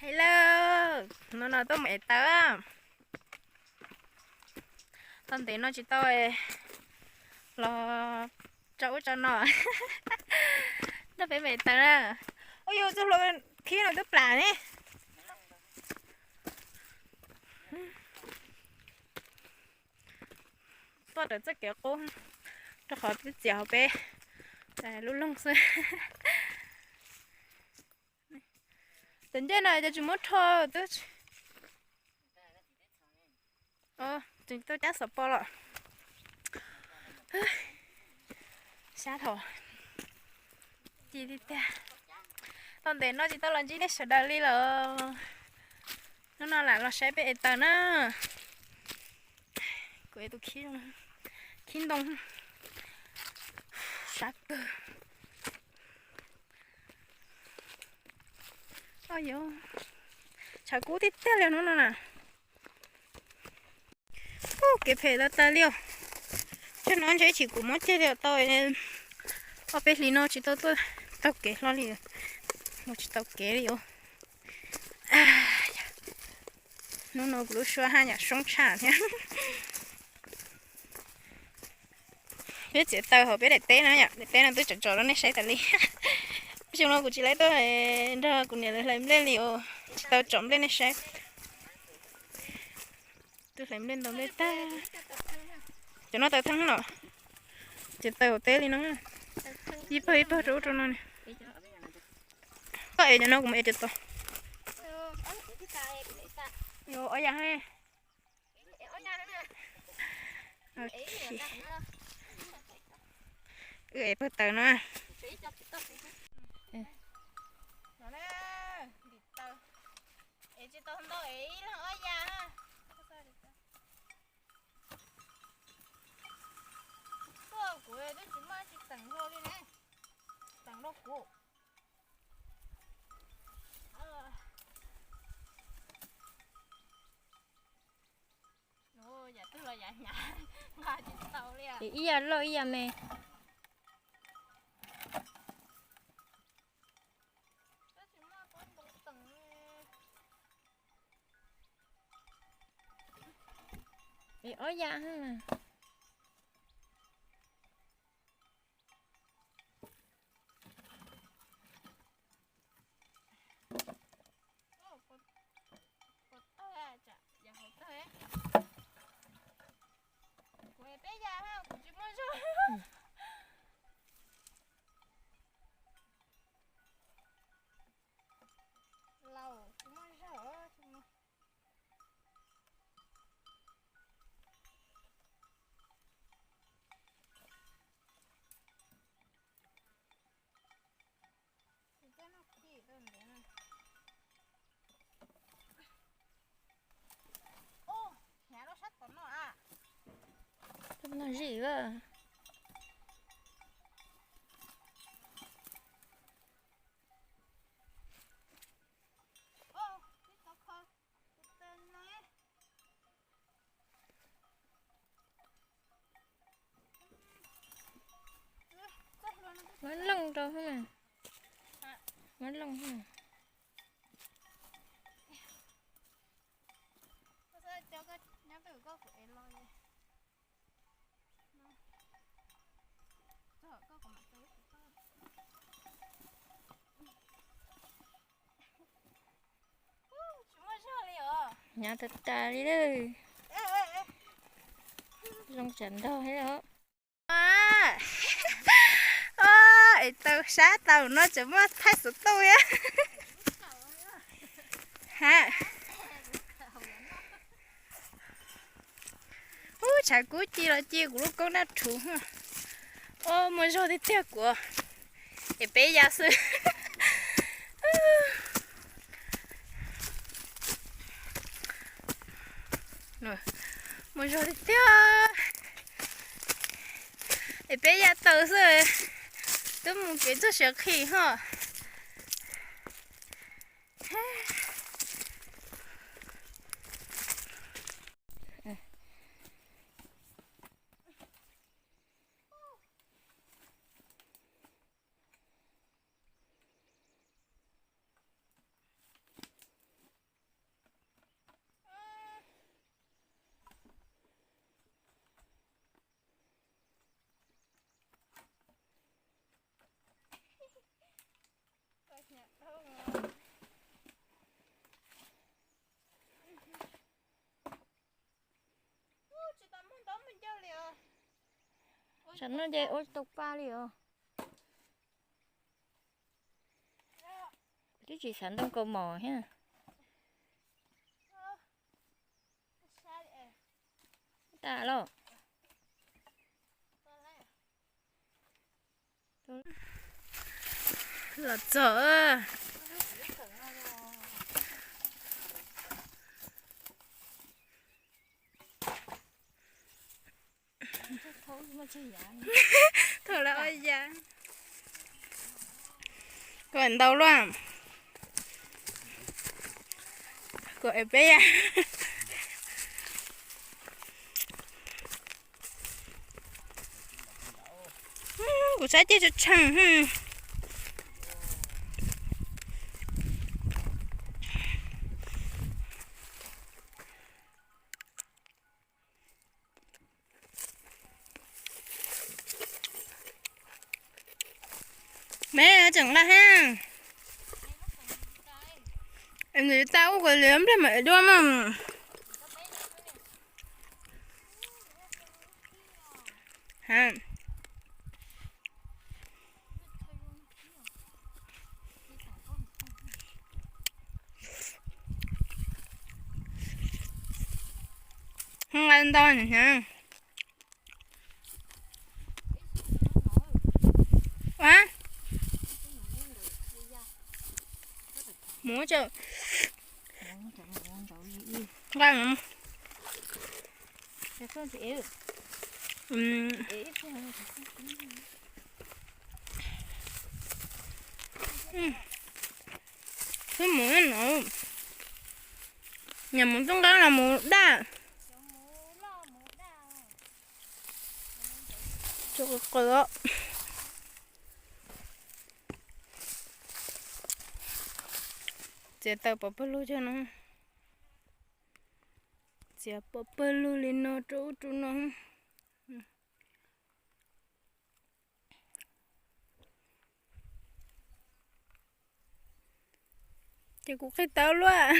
Hello, hnub no tuaj mus ev taws. Tau ntev no tsis tau los tso ub tso no. Nrog peb mus ev taws na. Ua yus txoj hlua khib no twb plam ne. Tuaj raws txoj kev qub, rau qhov twb txiav hauv peb lub loog xwb. Cov ncej no cov tsis muab rho twb tsis tuaj cab xov pos los. Sab thaum ci tiag tiag. Tau ntev no tsis tau los ntsib nej sawv daws li lawm. Hnub no lam los saib peb ev taws na. Kuv ev tus khib, khib ntoo, sab kawg. Yog tshav kub tiag tiag li hnub no na. Ub, kev phem tag tag li os. Tsam no ntshe ib chim kuv muab ceg li tau ob peb hlis no tsis tau tuaj taug kev hlo li, mus tsis tau kev li os. Hnub no kuv lub suab haj yam soob tshaj thiab. Peb txiav taws hauv peb daim teb no yom, daim teb no twb tsom tsom rau nej saib tas li. Xyoo no kuv tsis tau tuaj nrog kuv niam lawv hlais nplej li os, tsis tau tsom nplej nej saib. Twb hlais nplej ntau nplej tag. Cov no taws theeb los, ces taws hauv teb li no. Ib pawg ib pawg rau ub rau no. Koj ev cov no kuv mus ev cov tod. Ob yam. Wb ev pawg taws no. Ev tsis tau ntau, ev ib leeg ob yam. Tuaj kuv twb tsis muaj tsis teem hlo li ne, teem rau kuv. Yam twg los yam hnyav, nqa tsis tau li. Ib yam loj ib yam me. Ob yam. Kuv peb yam, kuv tsis muaj zog. Laus tsis muaj zog. Hnyav rau sab tom no a. Tus no zim a. Muab looj rau hauv na. Muab looj hauv na. Hnyav tas tas li lawm. Zoo tsam ntog thiab os. Es taws sab tau no tseem muaj thaij xov tooj thiab. Ha. Ub, tshav kub ci los ci kuv lub koob naj rhuv. Ub, muaj zog tiag tiag kuv. Es peb ya xwb. Muaj zog tiag tiag. Es peb ya taws xwb, twb mus kev txog siav qhi ho. Tam no ces ua tsis tau pa li os. Twb tsis xav ntoo kaus mom thiab. Tas los. Los txog. Thaum lawv ua yas. Kuv ntau luaj. Kuv es peb yas. Kuv saib ces tsheej tsheej. Me tseem laj thiab. Nws tas ub kuv liam nplej mam dua mas. Nqa ntau na. Ua, mus tso. Nqa mus. Twb mus no, nyam mus tub nqeeb los mus daj. Txiav taws pov pawg lug cog no. Txiav pov pawg lug li no rau ub rau no. Ces kuv qhib tau luaj.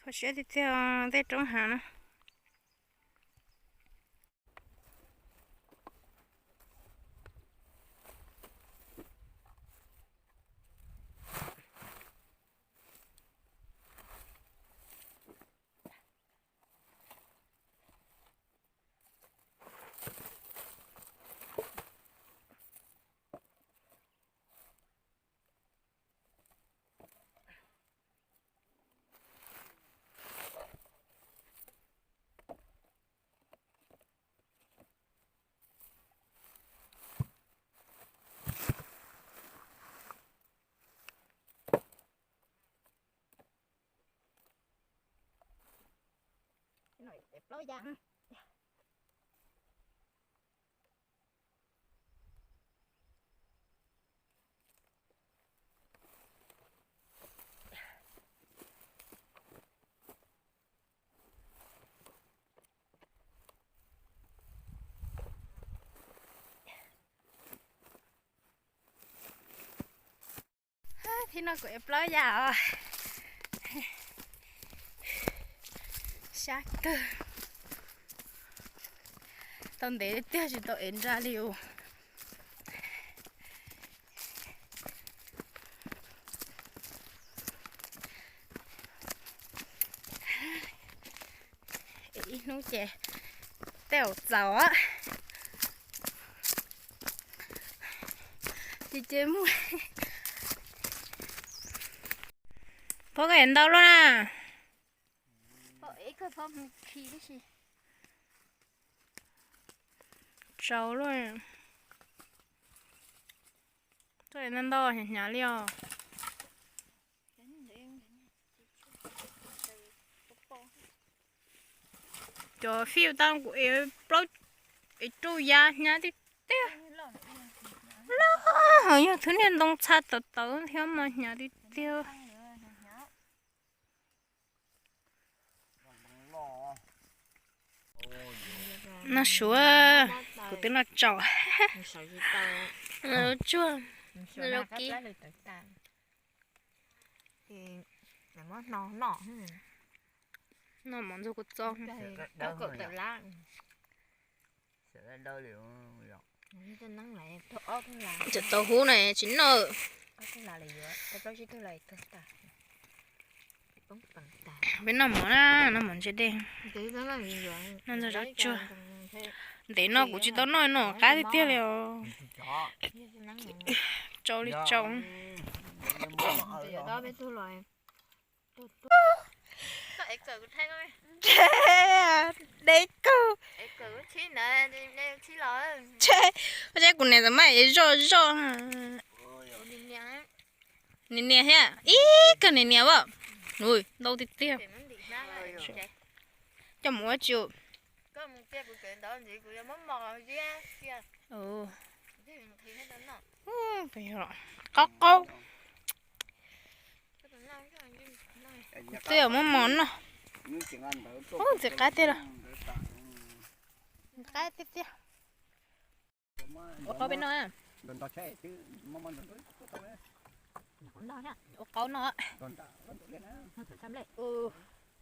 Kho siab tiag tiag tej roob hav na. Plaub yas. Thib no kuv ev plaub yas os. Sab kawg. Tau ntev tiag tsis tau ev nra li os. Ib hnub ces tej zaum txaus. Ces ces muaj. Phob koj ev ntau luaj na. Tsau luaj. Koj ev ntau ntau hnyav hnyav li os. Cov fiv tau kuv ev plaub, ev rau yav hnyav tiag tiag. Loj hos yog thwb niag ntoo txha tawv tawv thiab mas hnyav tiag tiag. Noj suav, kuv twb noj tsaus. Tsuag, rau kib. Ces muab hno noj. Noj mov ntxuag kua txob. Cov tau hub na tsis noj. Peb noj mov na, noj mov ntse dej. Noj ntxuag zaub tsuag. Ntev no kuv tsis tau noj no qab tiag tiag li os. Tsau li tsau. Dev kawg. Ua tsaib kuv niam txawm maj zoj zoj. Niam niam thiab ib kawg niam niam as. Ntau tiag tiag. Coj mus ua tsis. Qaub qaub. Kuv twb muab mov noj. Ub, ntxim qab tiag los. Qab tiag tiag. Ua qaub peb noj. Ua qaub noj.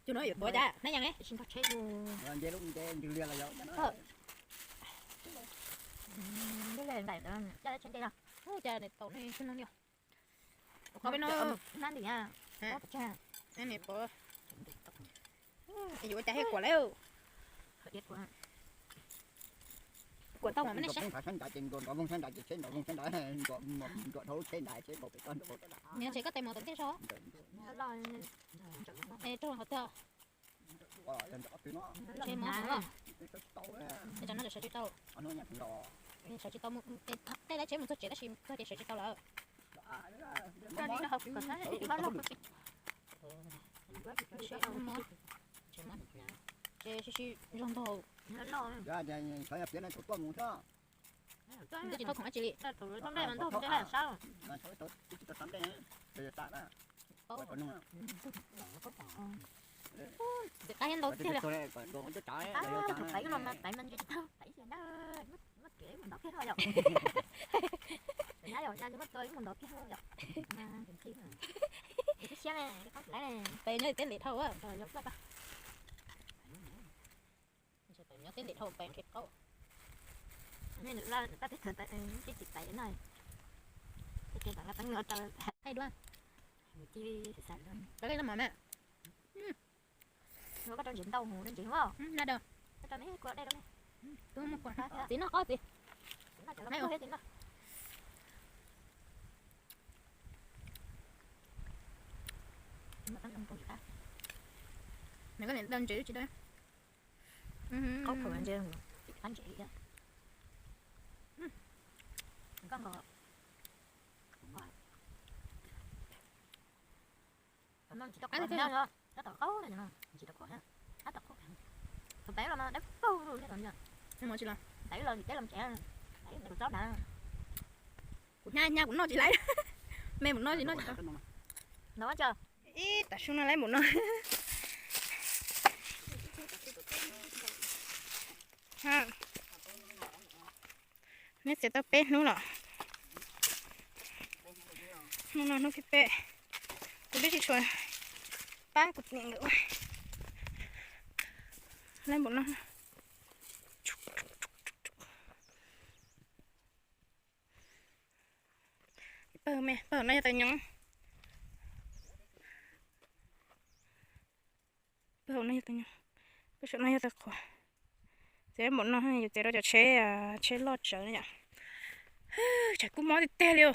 Cov no yuav tuav cas neb yeej. Ua qaub peb noj. Yuav ua cas thiaj kuam lawm. Kuam tau mas nej saib. Nws ntshe koj tais mov tom ntej so. Raug qhov twg. Tsheb mov no. Sawv tsis tau. Sawv tsis tau mus, tej lawv tsheb mus txog tsev tab sis txog ces sawv tsis tau lawm. Ces sib sib zog ntog. Twb tsis tau khoom dab tsi li. Ntxim qab thiab ntau tiag li. Pais no mas pais mas ntsis tsis tau pais ib ntau. Muab tua ib mus ntov kiag yom. Nyab yom, nyab muab tua ib mus ntov kiag yom. Ib siab ne, qab lawm ne. Pais nyob teb ntim dhau. Nyob teb ntim dhau pais nqhis qaub. Pab teb tib tsis pais no. Tib tsis pais no, peb nws rau thaij duab. Rau koj noj mov na. Koj rau ntsis ntau mus, rau ntsis ntau. Koj rau me kua dej rau me. Txiv noj qaub txiv. Nws koj niam dau ntses tsis dau. Qaub khaum ntses, qab ntses. Koj nqa. Tab tom qaub, tab tom qaub, tus pem los mas dawb paug li tus nws. Mov tsis los, pem los teb los tsev, pem tus tsob dav. Kuv hnyav hnyav kuv noj tsis laiv. Me mus noj tsis noj tsis tau. Ib tam su no laiv mus noj. Neb txiav tau peb hnub los. Hnub no hnub thib peb, kuv twb tsis tshua pab kuv niam nkawd ua. Laiv npaum no. Pawg me, pawg no yog taws nyoos. Pawg hauv no yog taws nyoos, pawg saum no yog taws qhuav. Txiav npaum no yus txiav rau cov tsheb, tsheb loj tsawv na yom. Tshav kub mob tiag tiag li.